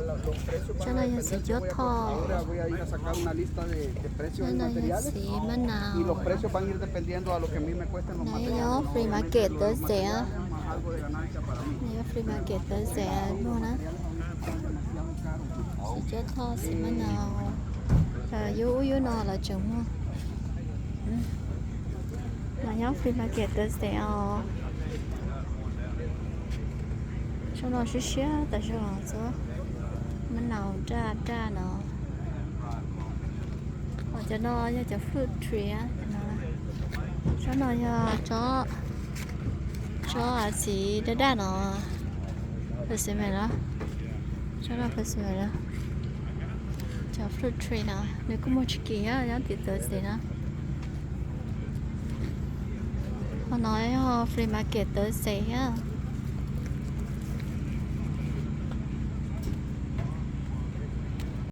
Tsob no yog txiv cuab thoj. Tsob no yog txiv mab nau. No yog free market Thursday. No yog free market Thursday muag na. Txiv cuab thoj, txiv mab nau. Yub ub yub no los tseem muag. Mas nyob free market Thursday os. Tsob no siab siab tas zog, tsob mab nau daj daj no. Ho cov no yog cov fruit tree. Tsob no yog tsob, tsob txiv daj daj no. Persimmon los, tsob no persimmon los. Cov fruit tree no nws kuj muag tsis kim, nyob tim Thursday na. Ho no yog flea market Thursday thiab.